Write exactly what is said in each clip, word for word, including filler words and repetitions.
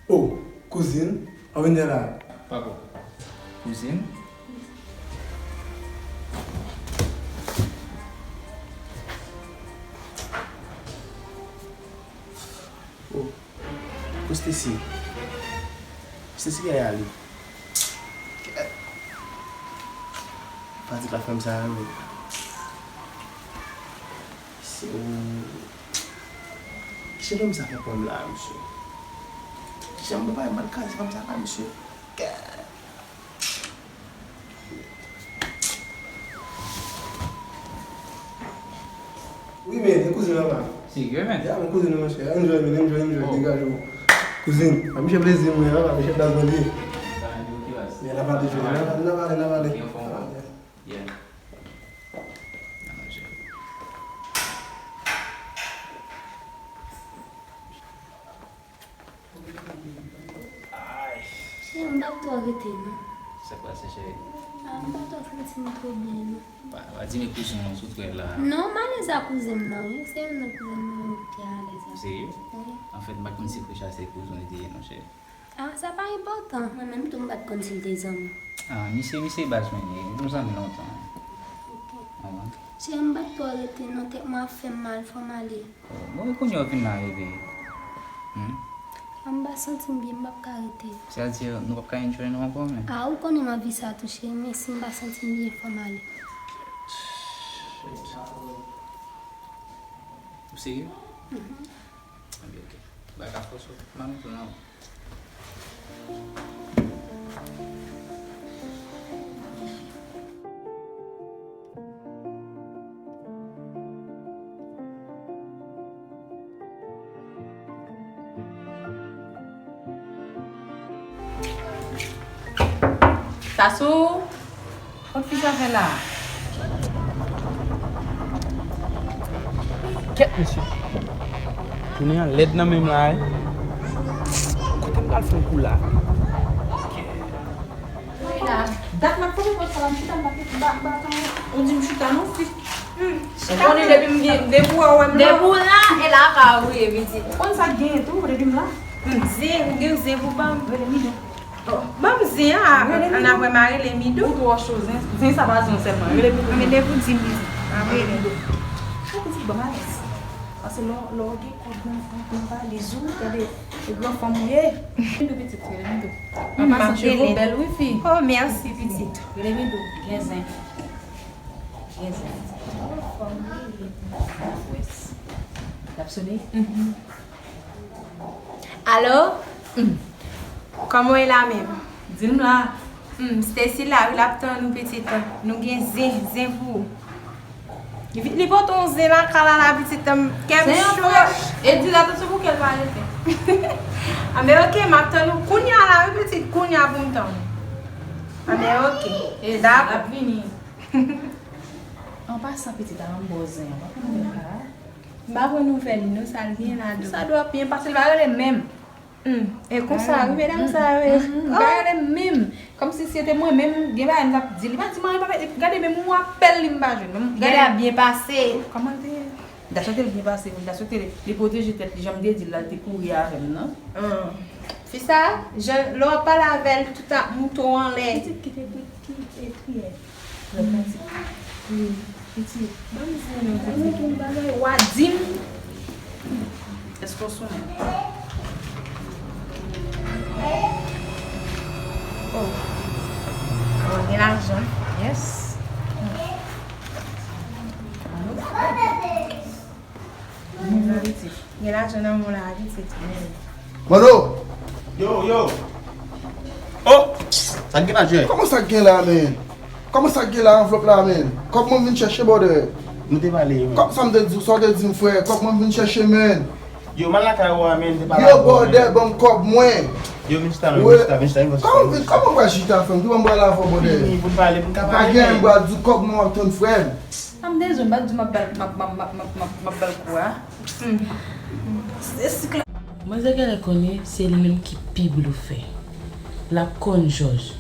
Oh, kouzin, ann vin la. Pako. Kouzin? Oh, pou Stacy. Stacy kay ale. Fatig la fè m sa, wi. Se ou. Ki jan nonm sa fè pran m la, mesye? Ki jan m pa mal kaze fanm sa la, mesye? Wi, men, e kouzin an la. Serye, men? Ya, men kouzin an, monchè. Enjoy, men, enjoy, enjoy, degaje w. Kouzin, a misye plezi mwen, an, a misye baz mwen li ye. Men, n ap ale jodi, n ap ale, n ap ale, n ap ale. N ap ale. Yeah. N ap ale jodi. Ay. Cheri, m p ap twò rete, non. Sa k pase, cheri? Ah, m pa twò santi m twò byen, non. Pa, pa di men kouzin an sou twè la. Non, m alèz ak kouzin m nan, wi. Se youn nan kouzin m nan ki alèz ak. Serye? Wi. Anfèt, m pa t konn si Krisha se kouzin li te ye, non, cheri. Ah, sa pa enpòtan. Mwen menm tou, m pa t konn si l te zanmi. Ah, misye, misye baz mwen ye. Nou zanmi lontan. Ok. Cheri, m pa t twò rete, non, tèt mwen ap fè m mal, fò m ale. Oh, bon, e kounye a w vin la, bebe? Hmm? An m pa santi m byen, m p ap ka rete. Sètadi, nou p ap ka enjoy nou ankò, men? Ah, ou konnen m anvi sa tou, cheri, men si m pa santi m byen, fò m ale. Ou serye? Mhm. Ebyen, ok. Ba ka fòs ou. M a met ou nan. Sasou, kot fi sa fè la? Kèt, mesye. Jounen an lèd nan men m la, wi. Kote m pral fè yon kou la? Dat m ap konnen konsa la, m chita, m pa te ba, ba tan. Ou di m chita non, fi. Hmm, chita. Ou konnen depi m gen, depi w wè m la. Depi w la, e la pa ou ye, pitit. Ou konn sa k genyen tou, depi m la. Hmm, zen, ou gen zen pou ban m. Rele Midou. Oh, ban m zen an, rele Midou. Ann apre m a rele Midou. Ou twò cho, zen, zen sa pa zen sèlman. Rele Midou. Men depi w di m, pitit. A, rele. Ou pitit ban m alèz. Paske lè, lè w gen kòb nan, nan valiz ou, gade, e gran fanm ou ye. Midou pitit, rele Midou. An pasan, cheve w bèl wi, fi. Oh, mèsi, pitit. Rele Midou, gen zen. Gen zen. Gran fanm ou ye. Wès. L ap sone? Mhm. Alo? Hmm. Kòman w ye la menm? Di m la. Hmm, Stacy la, wi, l ap tann ou, pitit. Nou gen zen, zen pou ou. Li, li pote yon zen lakay la, la, pitit, kè m cho. E di l atansyon pou kè l pa rete. Anben, ok, m ap tann ou kounye a la, wi, pitit, kounye a pou m tann ou. Anben, ok. Dakò. L ap vini. An pasan, pitit, a, m ba w zen an, pa pran nouvèl pa a. M pa pran nouvèl li, non, sa l gen la, dou. Sa dou ap byen pase, l pa rele menm. Hmm, e konsa, wi, medam sa yo ye. Hmm, m pa rele menm. Kòmsi se te mwen menm, gen bagay m t ap di. Li pa di m anyen, pa, gade, menm yon apèl li m pa jwenn. Gade, ap byen pase. Kòman l te ye? M ta swete l byen pase, m ta swete li, li pwoteje tèt li, jan m te di l la, l te kouri avè m nan. Hmm. Fi sa, jan, lè w ap pale avè l, tout ap moute w anlè. Pitit ki te ki ekri. Lè w pati. Wi, pitit. Ban m di nou, pitit, yon bagay w a di m. Èske w sou menm? Oh. Oh, gen lajan. Yes. Gen lajan nan men w la, pitit. Mano! Yo, yo! Oh! Sa k gen la, Jay? Kòman sa k gen la, men? Kòman sa k gen la, anvlòp la, men? Kòb mwen vin chèche, brother. Nou te pale, wi. Kòb sa m te di w, sa w te di m, frè? Kòb mwen vin chèche, men. Yo, m al lakay ou a, men, m te pale avè w, men. Yo, brother, ban m kòb mwen. Yo, vin chita, non, vin chita, vin chita, vin chita. Kòman, kòman m pral chita, frè m? Ki bò m pral avè w, brother? Vini, pou n pale, pou n ka pale, men. Pa gen, m pral di w kòb mwen w ap tann, frè m. Sa m te di w, m pa t di w m ap ba l, m ap, m ap, m ap, m ap, m ap, m ap ba l kou a. Hmm. Se sik la. Manzè genlè konnen se li menm ki pi blofè. L ap konn jòj.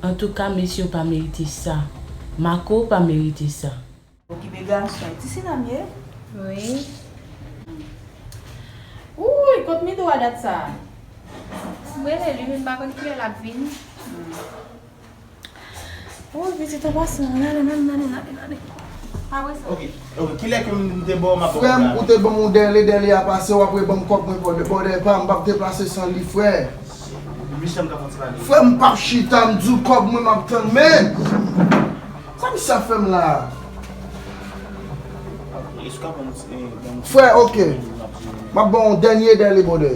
Antouka, mesye yo pa merite sa. Marco pa merite sa. Okipe gason, ti sila m ye? Wi. Wouy, kot Midou a dat sa? M rele li, men m pa konn kilè l ap vini. Oh, pitit an pasan, n ale, n ale, n ale, n ale, n ale. Apre sa. Ok, ok, kilè ke m te ba w m ap ba w la? Frè m, ou te ban m yon dèle, dèle a pase, w ap reban m kòb mwen, bòdè, bòdè pa, m p ap deplase san li, frè. Mesye m ka fè yon ti bagay. Frè m, p ap chita, m di w kòb mwen, m ap tann, men. Sa misye ap fè m la? Frè, ok. M ap ba w yon dènye dèle, bòdè.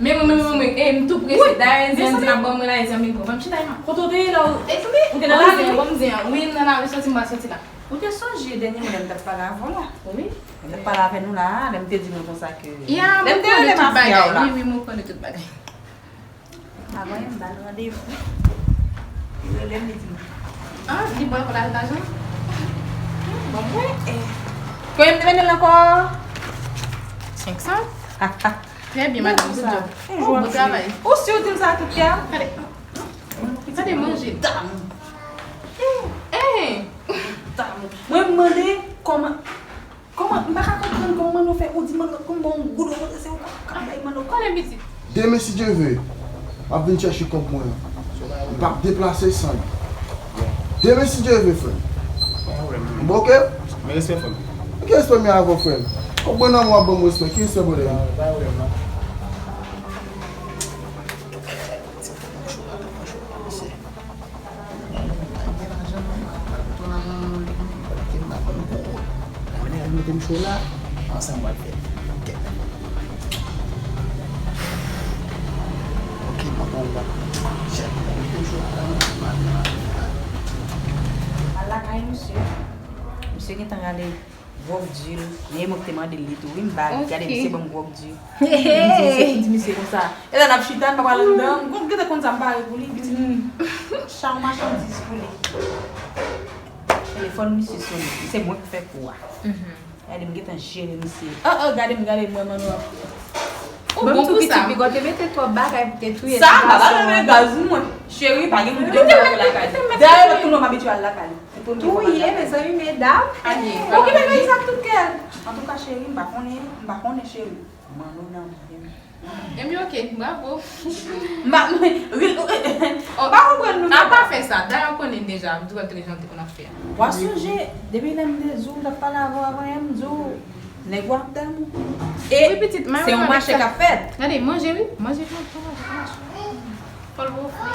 Men mwen, men mwen, men mwen, eh, m tou prese. Dayè, zen di n ap ban mwen la, zen men pran. Ban m chita, Emma. Kote w te ye la? Ou te nan lari? Ban m zen an. Wi, m nan lari, soti, m pa soti la. Ou te sonje dènyèman lè m t ap pale avè w la? Wi. Lè m t ap pale avè nou la, lè m te di nou konsa ke... Ya, lè m te rele mafya w la. Wi, wi, mwen konnen tout bagay. Avan, m ba l randevou. Li rele m, li di m. Ah, li ba w lajan? Bon, mwen, eh. Konbyen m te mennen l ankò? Senk san. Trè byen, madanm, good job. Oh, bon travay. Ou si w di m sa tout kè a? Gade. Gade manje. Damou. Eh. Damou. Mwen, m mande kòman Kòman, m pa ka konprann kòman Manno fè, ou di Manno, kòm bon goud, ou se ou k ap bay Manno. Konnen pitit. Demen, si Dye ve, m ap vin chèche kòb mwen an. M p ap deplase san li. Demen, si Dye ve, frè m. Bon, ok? Men respè, frè m. Ki respè m gen avè w, frè m? Kòb mwen nan men w, w ap ban m respè. Ki respè, bòdè? Mwen gen lajan, non, mwen pa konn nan men w li, men kote m pa konn gwo. Mwen gen mete m cho la, ansanm w al fè kèk. Ok, mwen konn la. Chèf, mwen mete m cho la, mwen al nan lajan. Al lakay misye. Misye gentan rale. Gwòg di l, men e mwen ki te mande l li tou, wi, m ba li. Gade, misye ban m gwòg di l. M di misye, m di misye konsa. E lè n ap chita, n pa pral anndan, m konn gentan konn sa m pare pou li, pitit. Chak machandiz pou li. Telefòn misye sonnen, se mwen ki fè kou a. Gade, m gentan jere misye. Oh, oh, gade m, gade m, mwen, mwen, mwen. Ou bon pou sa. Pitit, piga w te mete twòp bagay pou te touye ti gason an. Sa, m pa pral anmède gaz mwen. Cheri, pa gen moun ki te vle lakay li. Dayè, tout moun abitye al lakay li. Touye, mezanmi, medam. Bon, ki bagay sa tout kè? Antouka, cheri, m pa konnen, m pa konnen, cheri. Manno nan byen. Ebyen, ok, bravo. M pa, m pa konprann nou. A pa fè sa, dayè w konnen deja, m di w tout jan te konn ap fè a. W a sonje, depi lè m te di w, m t ap pale avè w avan yè, m di w, nèg w ap damou. E se yon mache k ap fèt. Gade, manje, wi. Manje, manje, manje, manje. Fò l wofle.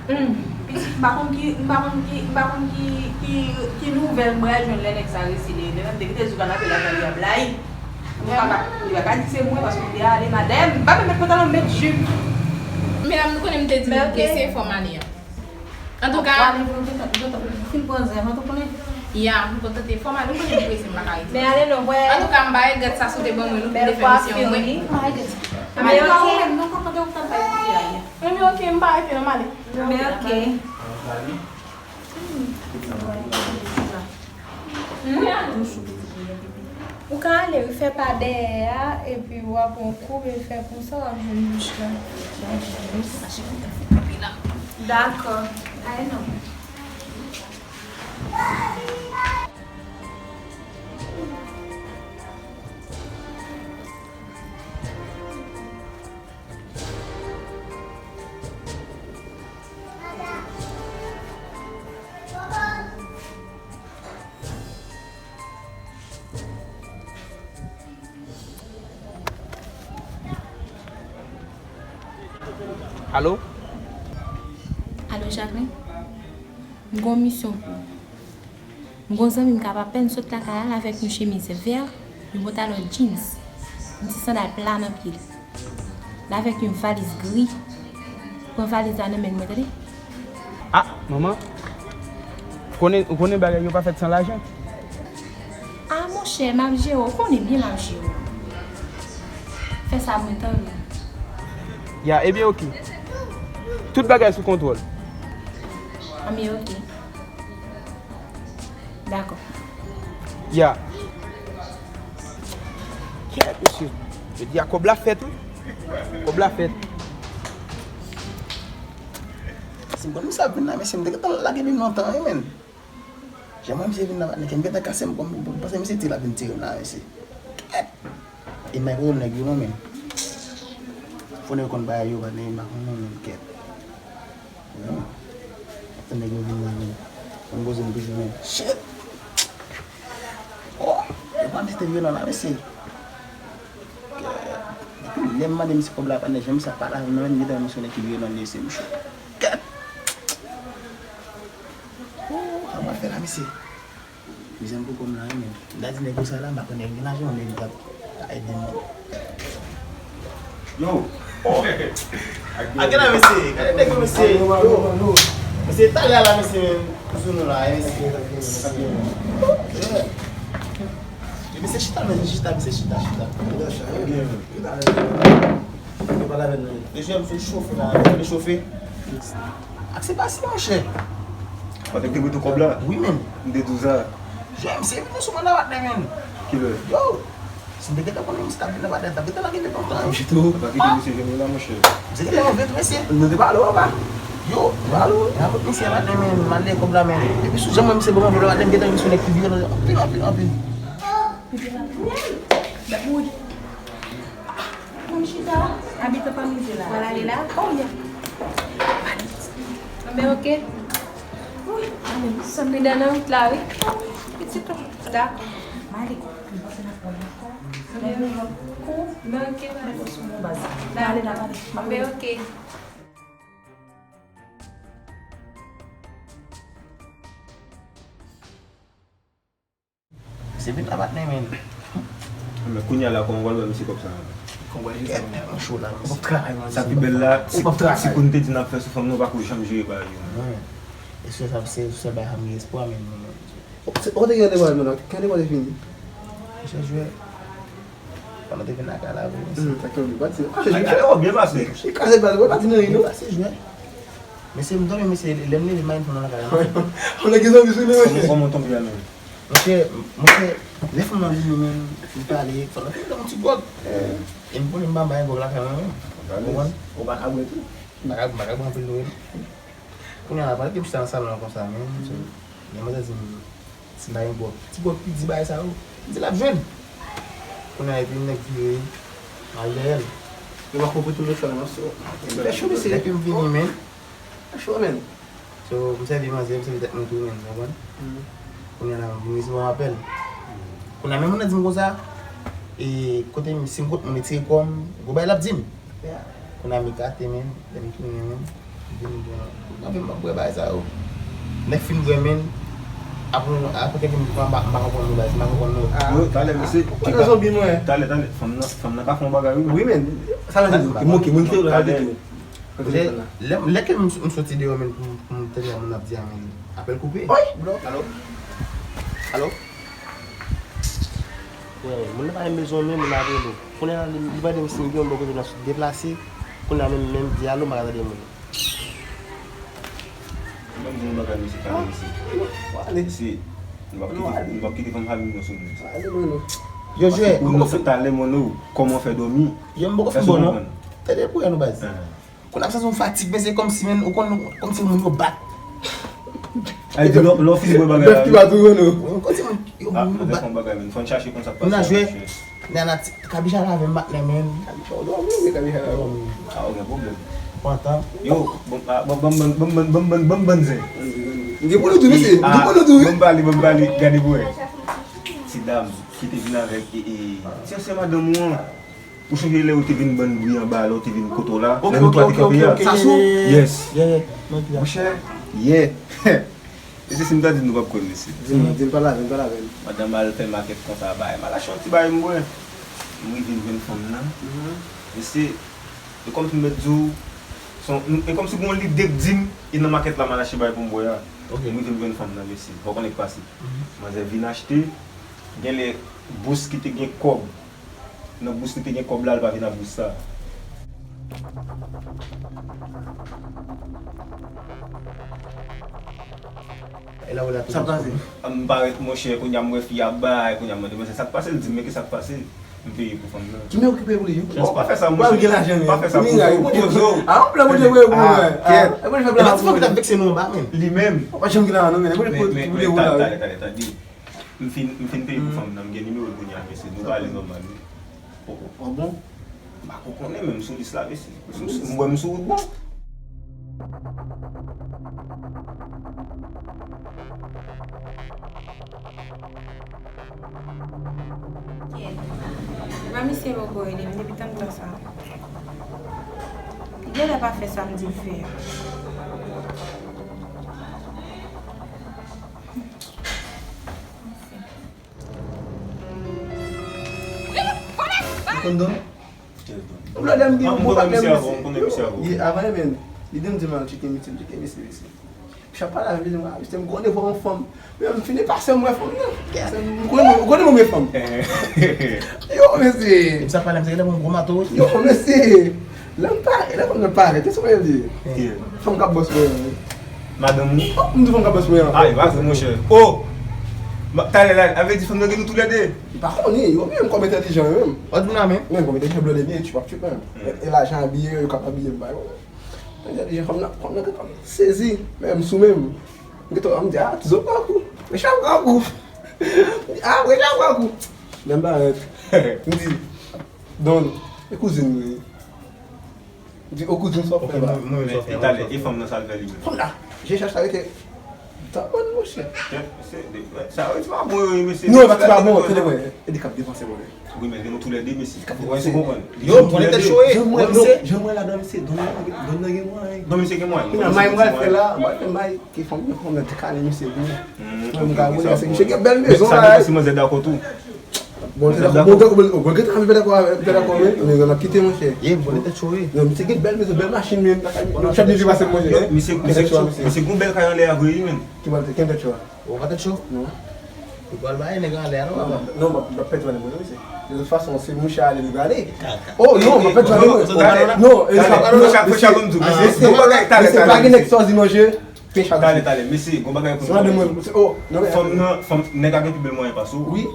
Hmm. Pitit, m pa konn ki, m pa konn ki, m pa konn ki, ki, ki nouvèl m pral jwenn lè nèg sa resi li. Lè menm te kite Zouka nan lakay li ap blayi. Li pa ka, li pa ka di se mwen paske m te ale, madam. M pa menm met pantalon, m met jip. Medam, nou konnen m te di nou prese, fò m ale an. Antouka, fin pran zen, mwen tou konnen. Ya, m kontan te fò m ale, m konnen m prese, m pa ka rete. Men ale non, wè. Antouka, m ba regrèt sa sou te ban mwen, nou pou te fè misyon mwen. M pa regrèt sa. Men ok. Non, kontan te ou t ap bay kote a yè. Men ok, m pa rete non, m ale. Men ok. Ou ka ale, wi, fè pa dèyè a, epi w a pran koub, e fè konsa, w ap jwenn bouch la. Dakò. Ale non. Alo? Alo, Jacqueline? M gon misyon pou ou. M gon zanmi m k ap apèn sot lakay la avèk yon chemiz vè, yon pantalon jeans, yon ti sandal pla nan pye l. L avèk yon valiz gri. Pran valiz la nan men l mwen, tande? Ah, manman. Ou konnen, ou konnen bagay yo pa fèt san lajan. Ah, monchè, m ap jere w. Ou konnen byen m ap jere w. Fè sa pou mwen, tanpri. Ya, ebyen, oke. Tout bagay sou kontwòl. Anben, oke. Dakò. Ya. Kèt, mesye. Jodi a kòb la fèt, wi. Kòb la fèt. Si m konn misye ap vin la, mesye, m te gentan lage li lontan, wi, menn. Jan mwen misye vin la, nèg m gentan kase m, m panse misye di l ap vin tire m la, mesye. Kèt. E m pa konnen nèg yo non, menn. Fò nèg yo konn bagay yo, pa nèg m pa konn non, menm kèt. Wi. Ap tann nèg yo vin la, menm. Mwen poze m toujou, menm. Shit! Oh! Yo pa mete vyolan la, mesye. Kèt. Depi lè m mande misye kòb la, pa nèg, janm sa pale avè m, menm gentan misye nèg ki vyolan li ye, se mouche. Kèt! Oh, sa m ap fè la, mesye. Mizè m pou kòm la, wi, men. M ta di nèg yo sa la, m pa konn nèg gen lajan, nèg yo t ap ka ede m. Yo! Oh! A gen la, mesye! Gade nèg yo, mesye! Yo! Mesye, talè la, mesye, men. Sou nou la, mesye. Mesye, chita, mesye, chita, mesye, chita, chita. Yo, jwè m sou chofe la, yo chofe. Ak se pa si, monchè. Patrick te mete kòb la? Wi, men. M te di w sa. Jwè m se vin sou mwen nan patnè, men. Kilè? Yo! Si m te gentan konnen misye t ap vin nan patnè, m t ap gentan lage nèg lontan. Mwen pa kite misye jwenn mwen la, monchè. Misye gentan anvet, mesye. Nou te pale w anba. Yo, pale w. Anvet misye patnè, men. M al lage kòb la, men. Epi sou jan mwen misye ban m anvet la, patnè, m gentan vin sou nèg ki vyolan anpil, anpil, anpil. Wi. Konn chita, abitan pa mize la. Wè l ale la? Oh, ya. Anben, oke. Wi, anben, sa m nan wout la, wi. Pitit ou. Dakò. M ale. M panse n ap wè ankò. Anben, oke, baz. Dakò. Anben, oke. Se vin la patnè, men. Men kounye a la, kòman w pral wè misye kòb sa a? Kòb la, kèt, tèlman cho la, men w p ap travay, man. Sa pi bèl la, ti, ti kou n te di n ap fè sou fanm nan, w pa ko janm jere bagay yo, man. E se sa, se sèl bagay sa m gen espwa, men, men, men. Ou te gen randevou avè l, men ki randevou te fini? Mesye jwè. Pandan te vin lakay la, vre, mesye. Hmm, sa ki ou di, pati. Ah, jwè. Ay, oh, byen pase. Li kraze bal, wè, pati nan ri, non? Byen pase, jwè. Mesye, m tonbe, mesye, lè m leve, m pa gen fanm nan lakay la, non. Ou nèg ki zonbi sou li, mesye. Kòman, kòman w tonbe a menm? Monchè, monchè, lè fanm nan vini, men, li pale, fanm nan fin ban m ti gwòg. E m konnen m pa bay gwòg lakay mwen, menm. Ou konprann? Ou pa ka bwè tou? M pa ka, m pa ka bwè anpil, non. Kounye a la, pandan ke m chita nan salon an konsa, men, so, gen manzè di m, si m pa gen gwòg, ti gwòg pi di bagay sa yo, m di l ap jwenn. Kounye a, epi nèg vire, m al dèyè l. Yo pa konprann tout lòt sa, non, so, fè cho, mesye. Lè ke m vini, men. Fè cho, men. So, m sèvi manzè, m sèvi tèt mwen tou, men, w konprann? Kounye a la, m vin resevwa apèl. Kounye a, menm moun nan di m konsa, e, kote m, si m kot moun retire kò m, gwo bagay l ap di m. Kounye a, m ekate, men, lè m tounen, men, m vin, bon, m kanpe, m ap bwè bagay sa yo. Nèg fin bwè, men, apre, apre kèk minit, m pa, m pa konprann nou, baz, m pa konprann nou. Yo, talè, mesye, talè, talè, fanm nan, fanm nan ka fè yon bagay, wi. Wi, men, sa vle di, ok, m ok, mwen kite w la, talè. Lè, lè ke m, m soti deyò, men, pou, pou m tande moun ap di a, men, apèl koupe. Alo? Alo? Wè, moun nan pa menm bezwen w, men moun nan ap rele w. Kounye a, li, li mande m si m gen yon bò kote m ap sot deplase. Kounye a, menm, menm di alo, m pa ka tande moun. Menm di m bagay, mesye, talè, mesye. Mesye, nou p ap kite, nou p ap kite fanm fanmi nou sou nou. Yo, jwè, ou nou fè talè, mwen, nou, kòman fè dòmi? Yo, m poko fin bon, non. Tande pou nou, baz. Kounye a m santi yon fatig, men se kòmsi, men, ou konn, kòmsi moun yo bat. Ay, di lè, lè w fin bwè bagay la, bèf ki bat ou, non. Kòmsi moun yo, ah, moun yo bat. Fè yon bagay, men. Fò n chache konn sa k pase, monchè. Nana, ti, Kabija lave m, patnè, men. Kabija, w dòmi, wi, Kabija lave m. Ah, ok, pwoblèm. Kontan. Yo, bon, ah, bon, bon, bon zen. M gen pou nou tou, mesye. M gen pou nou tou, wi. Ban m pale, ban m pale. Gade pou wè. Ti dam ki te vin avèk, e, e, ti ansyen madanm ou an. Ou sonje lè ou te vin ban bri anba, lè ou te vin kote w la, lè nou twa te kanpe a? Sasou? Yes. Monchè, yeah. Mesye, si m ta di nou p ap kwè m, mesye. Di m, di m pale avè m, pale avè m. Madanm al fè makèt konsa, bay. M al achte yon ti bagay m bwè. M rive m jwenn fanm nan. Mesye, e kòmsi m mèt di w, se yon, e kòmsi gon lide k di m, e nan makèt la m al achte bagay pou m bwè a. M rive m jwenn fanm nan, mesye. Fò w konnen k pase. Manzè vin achte, genlè bous ki te gen kòb. Nan bous li te gen kòb la, li pa vin ak bous sa. E la w la tou. Sa pase? M parèt, monchè, kounye a m wè fi a bay, kounye a m mande mwen se sa k pase, li di m men ki sa k pase. M peye pou fanm nan. Ki men okipe pou li, wi. Ou pa fè sa, monchè. Ou pa gen lajan, men. Pa fè sa, poze w. Poze w. Ah, yon plan Bondye voye pou mwen. Ah, kèt. E Bondye fè plan pou mwen. Ti fanm ki t ap vekse nou anba, men. Li menm. Ou pa janm gen lajan, non, men. Bondye pou, pou dewoule la, wi. Talè, talè, tande. M fin, m fin peye pou fanm nan, m gen nimewo l kounye a, mesye, nou pale nòmal, wi. Oh, oh. Ah bon? M pa ko konnen, men m sou lis la, mesye. M, m wè m sou wout bon. Kèt. Se pa misye poko rele m depi tann tan sa. Li genlè pa fè sa m di l fè a. Ou konn Don? Ou blòdè m gen yon bon patnè misye. Li avan menm. Li di m di m al tcheke misye, m tcheke misye, mesye. Misye ap pale avè m, misye m gen randevou ak yon fanm. Men m fini pase m wè fanm nan. Ou konnen mwen, ou konnen mwen renmen fanm. Yo, mesye. Misye ap pale avè m, se lè mwen gwo mato. Yo, mesye. Lè m pare, lè fanm nan parèt, se sa mwen di. Fanm k ap bòs mwen an. Madanm ou? Oh, m di fanm k ap bòs mwen an. Ay, pa vre, monchè. Oh! Talè la, avè di fanm nan gen nou toulède. M pa konnen, yo menm kòm entèlijan yo menm. Òdinè menm. Menm kòm entèlijan blòdè byen, tchip ap tchip menm. E lajan abiye, yo k ap abiye m bay. Entèlijan fanm nan, fanm nan gentan sezi, men m sou menm. M gentan, m di, ah, ti zo pran kou. Mechan pran kou. Ah, mechan pran kou. Lè m parèt. M di, Don, e kouzin mwen. Di, o kouzin, sa w ap fè la? Mwen, mwen, sa w ap fè la? E talè, e fanm nan sa l fè li menm? Fanm nan, je chèch sa rete. Tabann, monchè. Sa yo, ti pa bon, yo, mesye. Non, e pa ti pa bon, tande mwen. E li k ap depanse mwen. Wi, men gen nou toulède, mesye. Li k ap depanse. Ou konprann? Yo, mwen tèt cho e. Jan mwen, non, jan mwen ladan, mesye, don nan gen mwayen. Non, mesye gen mwayen. Kounye a, may mwen fè la, mwen fè may ki fanm nan, fanm nan te kale, mesye, wi. Mwen, m ka wè, se misye gen bèl mezon la. Sa depanse mwen, zè dakò tou. Bon, se dakò. Bon, dakò, bon, bon, gentan anvi fè dakò, fè dakò, men, men, n ap kite, monchè. Ye, bon, tèt cho, wi. Non, misye gen bèl mezon, bèl machin, men, chèf de vi pase, monchè. Misye, misye, misye, misye gon bèl kay anlè a vre, wi, men. Ki pral te, ki tèt cho a? Ou pa tèt cho? Non. Ou pral bay nèg anlè a, non, papa? Non, m ap, m ap pèdi anlè, monchè, misye. De tout fason, se mouche ale, li prale. Oh, non, m ap pèdi anlè, monchè. Non, e sa, non, mesye, mesye, pa gen nèg swazi, monchè. Talè, talè, mesye, gon bagay pou nou fè. Fanm nan, fanm, nèg la gen pi bèl mwayen pase w. Wi.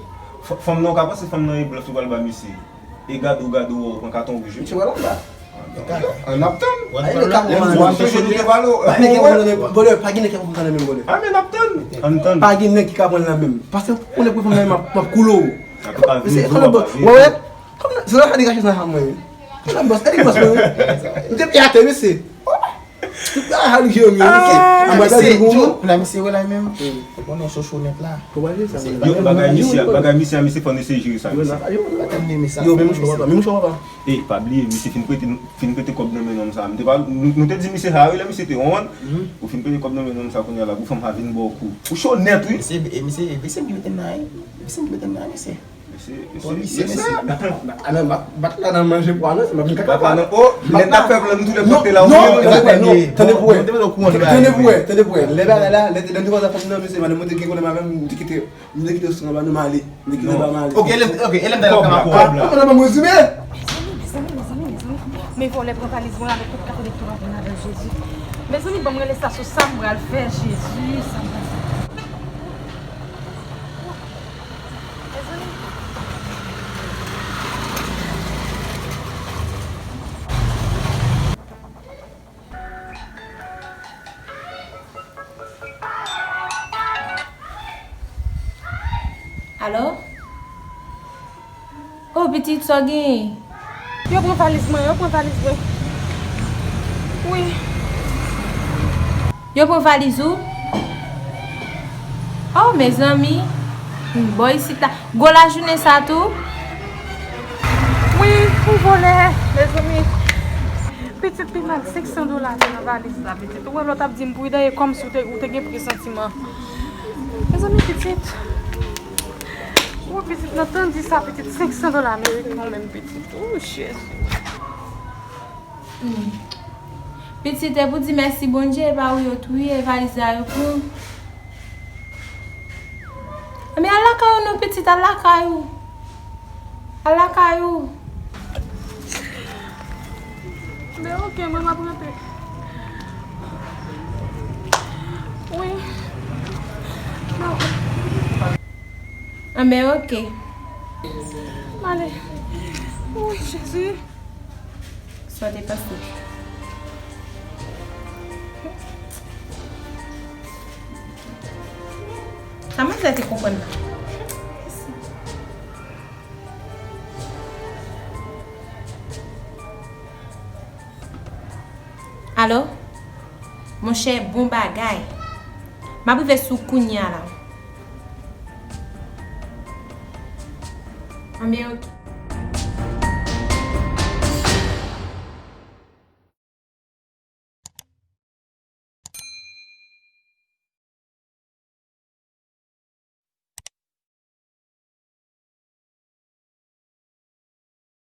Fanm nan, ou ka panse fanm nan e blòf li pral ba misye. E gade w, gade w, ou pran katon wouj, wi. Misye pral anba. Ann ap tann. Ay, nèg ka pran nan men. Pa gen nèg ki ka pran nan men, bòdè. Pa gen nèg ki ka pran nan men, bòdè. A, men n ap tann. Ann tann. Pa gen nèg ki ka pran nan men. Pase pou nèg pou fanm nan, m ap, m ap koule w. Antouka, vin vre, w ap vin. Wè, wè. Kòm se la sa li kache nan sa mwen, wi. Kòm nan bòs, e li bòs mwen, wi. M te pye atè, mesye. Tout bagay Jeremy, mesye. Ah, mesye, Joe, la, mesye, wè la menm. Ou konnen chocho nèt la. Pou bagay sa. Yo, bagay misye, bagay misye a, misye fò n eseye jere sa, mesye. Yo, men mouche papa, men mouche papa. E, pa bliye, misye fin prete, fin prete kòb nan men nonm sa. M te pa, nou, nou te di misye sa, wi, lè misye te wont. Ou fin prete kòb nan men nonm sa, kounye a la, pou fanm sa vin ba w kou. Ou cho nèt, wi. Mesye, e, mesye, e, mesye, m mete nan, mesye, m mete nan, mesye. Mesye, mesye, mesye. Bat la nan manje pwa nan, se m ap vin kaka pwa nan. Oh, lè n t ap fè plan, nou tou lè pote la, ou menm. Non, tande pou wè, tande pou wè, tande pou wè. Lè bagay la, lè, lè nou te konn sa fanm nan, mesye, madanm mwen te gen konnen m avè m, m te kite, m te kite sou anba nou, m ale. M te kite anba, m ale. Ok, e lè m, ok, e lè m ta nan kama kò a. Kòb la. Mezanmi, mezanmi, mezanmi. Men vòlè pran valiz mwen avèk tout kat elektoral mwen ladan, Jezi. Mezanmi, ban m rele sa sou sa m pral fè, Jezi, sa m pral fè. Alo? Oh, pitit, sa w genyen? Yo pran valiz mwen, yo pran valiz mwen. Wi. Yo pran valiz ou? Oh, mezanmi. Bò isit la. Gwo lajounen sa tou? Wi, yon vòlè, mezanmi. Pitit, pi mal senk san dola te nan valiz la, pitit. Ou wè lè w t ap di m pridan, e kòmsi w te, ou te gen presantiman. Mezanmi, pitit. Ou wè pitit nan tann di sa, pitit, senk san dola ameriken, ou menm pitit. Ou, Jezi. Hmm. Pitit, e pou di mèsi Bondye, e pa ou yo touye, e valiz la yo pran. Men al lakay ou non, pitit, al lakay ou. Al lakay ou. Men ok, mwen m ap rantre. Wi. Non. Anben, ok. M ale. Wi, Jezi. Sa w te panse? Sa manzè te konprann la? Alo? Monchè, bon bagay. M ap rive sou kounya la. Anben, ok.